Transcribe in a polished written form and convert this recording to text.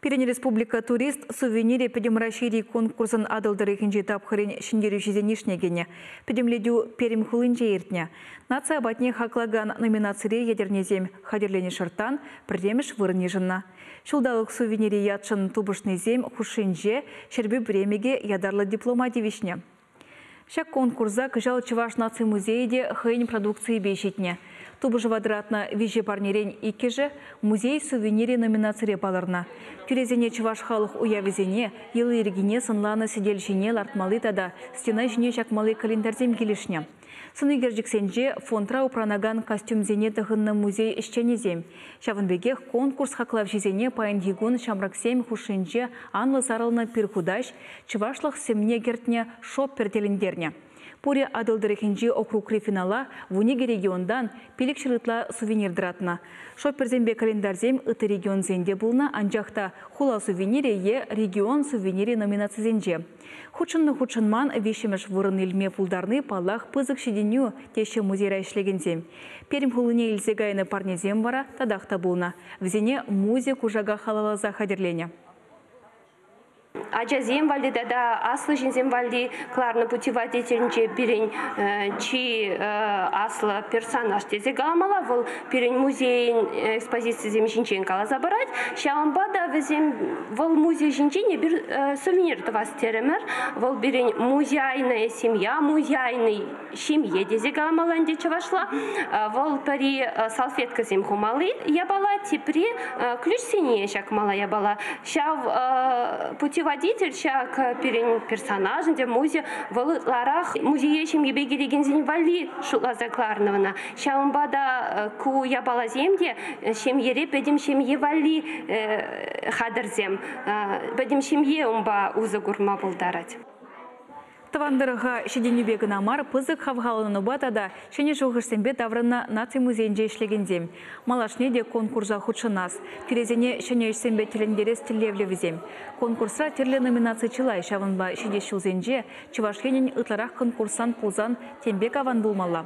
Пирӗн республика турист сувенире Пӗтӗм Раҫҫейри конкурсӑн Атӑл тӑрӑхӗнчи тапхӑрӗн ҫӗнтерӳҫисен йышне кӗнӗ. Пӗтӗмлетӳ Пермь хулинче иртнӗ. Наци апатне хаклакан номинацире Етӗрнесем хатӗрленӗ шӑрттан пӗрремӗш вырӑн йышӑннӑ. Ҫулталӑк сувенири ятшӑн тупӑшнисем хушшинче Ҫӗрпӳ премикӗ ятарлӑ диплома тивӗҫнӗ. Ҫак конкурса кӑҫал Чӑваш наци музейӗ те хӑйӗн продукцийӗпе ҫитнӗ. Тупӑшӑва тӑратнӑ виҫӗ парнерен иккӗшӗ «Музей сувенирӗ» номинацире палӑрнӑ. Тӳресене чӑваш халӑх уявӗсене, йӑли-йӗркине сӑнланӑ сӗтел ҫине лартмалли тата стена ҫине ҫакмалли календарьсем килӗшнӗ. Сӑнӳкерчӗксенче фондра упранакан костюмсене тӑхӑннӑ музей ӗҫченӗсем. Ҫавӑн пекех конкурс хаклавҫисене паянхи кун ҫамрӑксем хушшинче анлӑ сарӑлнӑ пир хутаҫ, чӑвашлӑх сӗмне кӗртнӗ шоппер тӗлӗнтернӗ. Пурӗ Атӑл тӑрӑхӗнчи округри финала 12 регионтан 500 ытла сувенир тӑратнӑ. Шопперсемпе календарьсем ытти регионсен те пулнӑ, анчах та хула сувенирӗ е регион сувенирӗ номинацисенче. Хутшӑннӑ-хутшӑнман виҫҫӗмӗш вырӑн илме пултарни, паллах, пысӑк ҫитӗнӳ, теҫҫӗ музейра ӗҫлекенсем. Пермь хулине илсе кайнӑ парнесем вара татах та пулнӑ. Вӗсене музей кушака халалласа хатӗрленӗ. Ачасем валли тата аслӑ ҫынсем валли кӑларнӑ путеводителӗнче пирӗн чи аслӑ персонаж тесе каламалла. Вӑл пирӗн музейӗн экспозицисем ҫинчен каласа парать. Ҫавӑнпа та вӗсем вӑл музей ҫинчен эпир сувенир тӑвас терӗмӗр. Вӑл пирӗн музейная семья, музейный ҫемье тесе каламалла ӗнтӗ чӑвашла. Вӑл пӗри салфеткӑсем хумалли япала, тепри ключсене ҫакмалла япала. Ҫав путеводитель, ҫак пирӗн персонаж ӗнтӗ музей, вӑл ытларах музее ҫемьепе килекенсен валли шутласа кӑларнӑ ӑна. Ҫавӑнпа та ку япаласем те ҫемьере пӗтӗм ҫемье валли хатӗрсем. Пӗтӗм ҫемье унпа усӑ курма пултарать. Тӑван тӑрӑха ҫитӗнӳпе кӑна мар, пысӑк хавхаланупа тата ҫӗнӗ шухӑшсемпе таврӑннӑ наци музейӗнче ӗҫлекенсем. Малашне те конкурса хутшӑнас, тӳресене ҫӗнӗ ӗҫсемпе тӗлӗнтерес тӗллевлӗ вӗсем. Конкурсра тӗрлӗ номинаци чылай, ҫавӑнпа ҫитес ҫулсенче Чӑваш Енӗн ытларах конкурсант пулсан тем пек аван пулмалла.